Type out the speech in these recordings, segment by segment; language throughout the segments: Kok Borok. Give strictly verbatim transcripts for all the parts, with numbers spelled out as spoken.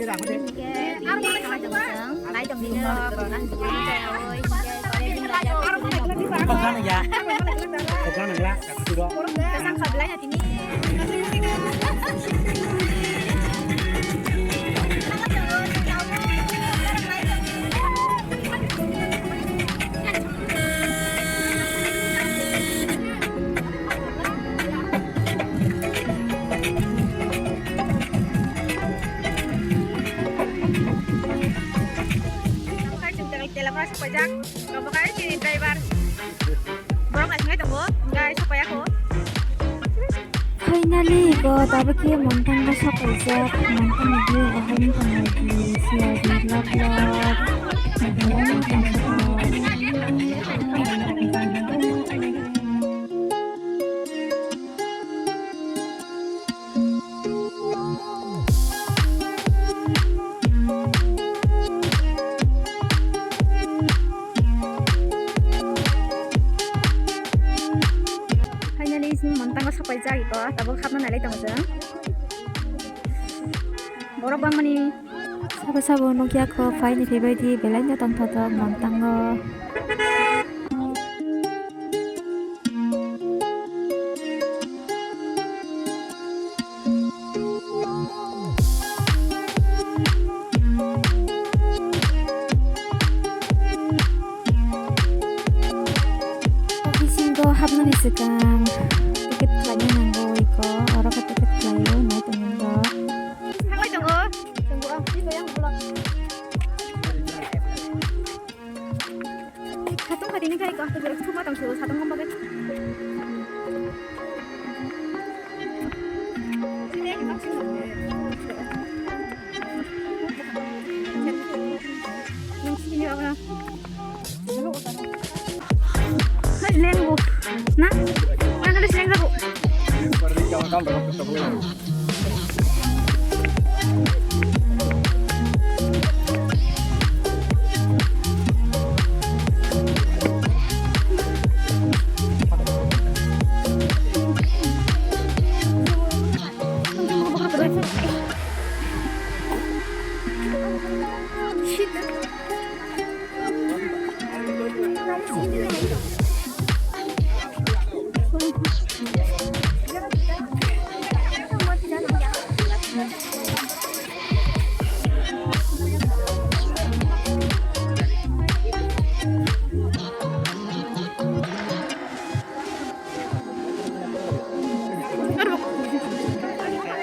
Chwng tei Telaphara sokpaijak, obo khe chini driver. Borok naisingwi tongo, hwnkhe sokpaiya kho. Finally, go tabuk khe Montango sokpaijak, Montango view bo haino tonglaidi, siyadi lab lab. Finally, chini Montango sokpaijak iko, tabuk hapna nailai tongo chwng. Borok bangmani. Sabo sabo nukya kho, phaini phaibaidi, belai no tongthotok Montango. Bisingo hapnani swkang ticket khlaina nango iko, oro khe ticket khlaio, nai tongmani rok. Thangbai tongo. Satung khatini khai kahto jora thuma tang sugo satung gom bagai. Nang sini apa? Hai, lenggo. Na? Nang ada seleng sabo.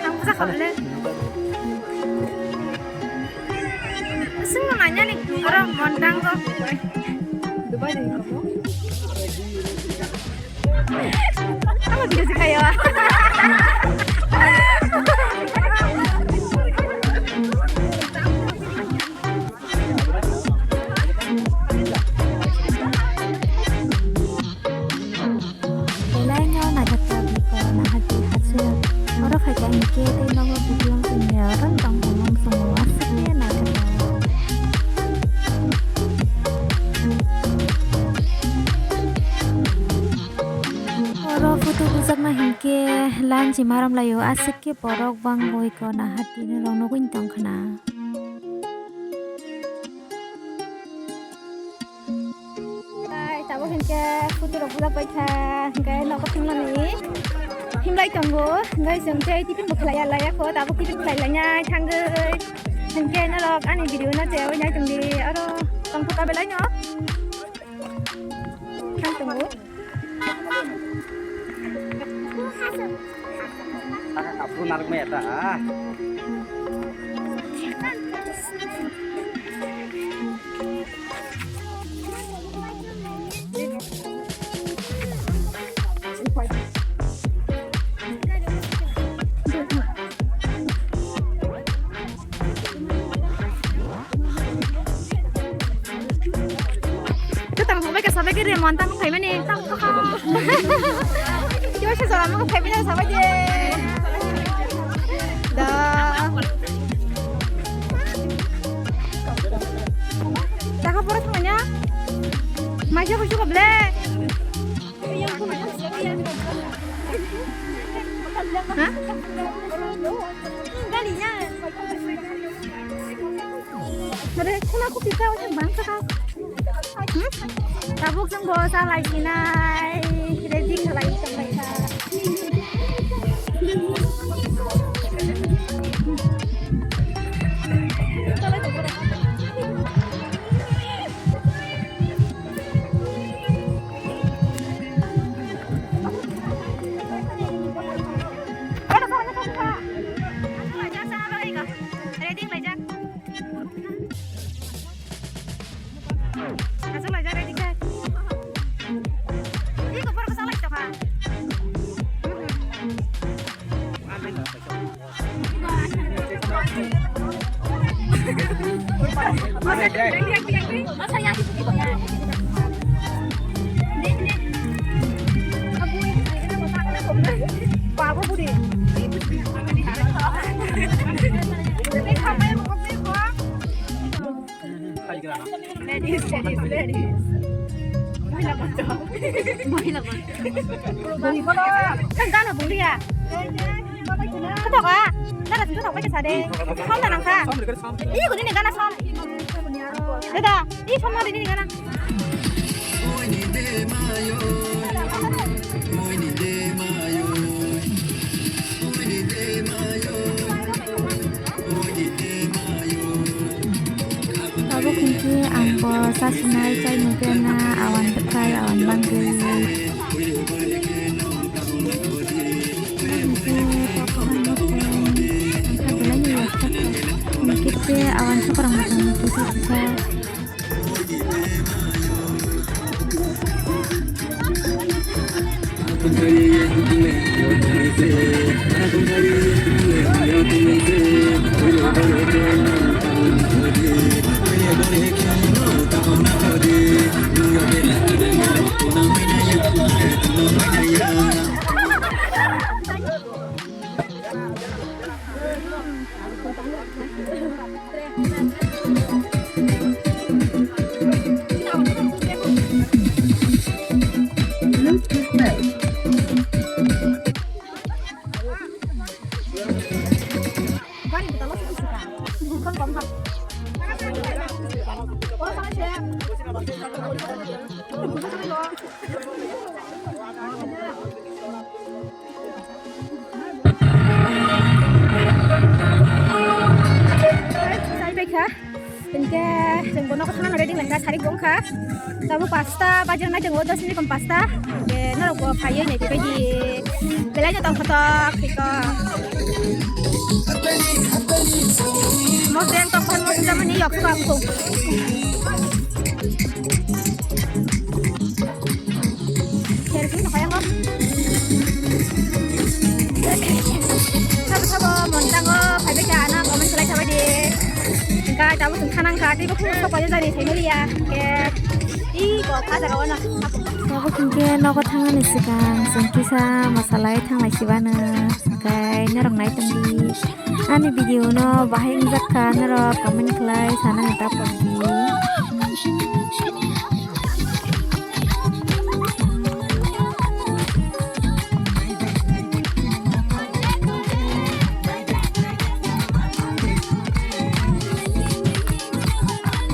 Ang busa khablai. Sung nanya ni, oro Montango. Dubai ni kamu? Ang video si kayo. Belai no naithok tabuk ko nahadi hachwk. Oro phaikha hinkhe tei nogo bwklang chwngya oro tong tongmung chwngno aswk khe naithok tabuk. Oro photo bujakna hinkhe line se maram laio aswk khe borok bangwi ko nahadi norok nugwi tongkhna. Ai, tabuk hinkhe photo rok bujak bai kha, hinkhe nogo thangmani himlai tongo, hinkhe chwng tei tiffin bo khlaiya laiya kho, tabuk tiffin khlai lainai thangwi, hinkhe norok ani video no cheyaui nai tongdi, aro tongthok belai no thang tongo. Saka kapur narwk maya ta. Kwtang thangbai kha sabai khe re Montango phaimani tang kha. Kyo se jora mo phaimani sabai de. Da. Taka pura thangya. Mai se ko ble. Ha? Gari ya. Are, khuna khupi kha, oisa bangsa kha. Hmm? Tabuk jang bo sa lai sinai, ready khalai tong lai kha. Ready khlaijak. Aswk laijak ready khe. Iko borok bwsa lai tongkha. Babo budi. Ladies, ladies, ladies. Mohila bantu. Mohila bantu. Bung kono. Kan gana bung dia. Ketok ah. Gana sing ketok pakai sade. Som da nangka. Iya, gini gana som. Dada, iya som ada ini gana. Tabuk hinkhe ang bo chasinai chainwi bena awan bwthai awan bangwi. Hinkhe awan sokorang kisa kisa. Chai paikha. Hinkhe chwng bo nogo thangna ready laikha, sarik bo wngkha. Tabuk pasta bajar nai tongo, dos minute kom pasta. Hinkhe norok bo phaiwi nai phaibaidi. Belai no tongkha tok, thiko. Mosdeng tongkha, mosdeng jamani yok kha ang thung. Kherki no kaya ngo. Sabo sabo montango phaibai ta ana comment khlai thabai di. Hingka tabuk chwng thanang kha tei bo khung sok paijak jani thaimaliya. Ke i ko kha jaga wano. Tabuk hinkhe nogo thangnani swkang chwng kisa mwsalai thanglai sibano. Hingkai norok nai tongdi. Ani video no bahai wngjak kha norok comment khlai sanani ta pokdi.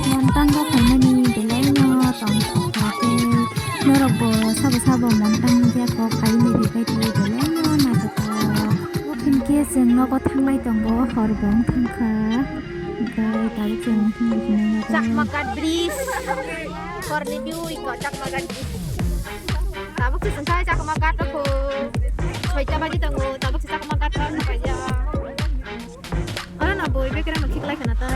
Montango phaimani belai no tongthok kha tei norok bo sabo sabo montang nukya kok phaiwi naiwi belai no naithothok. Hinkhe chwng nogo thanglai tongo, hor bo wng thangkha. Hingke tabuk chwng hinwi hinwi nogo. Chakma Ghat bridge. Horni view iko Chakma Ghat bridge. Tabuk se chwng thai Chakma Ghat o kho. Soita baji tongo, tabuk se Chakma Ghat o no paijak. Oro no boi bekre no khiklai khana ta.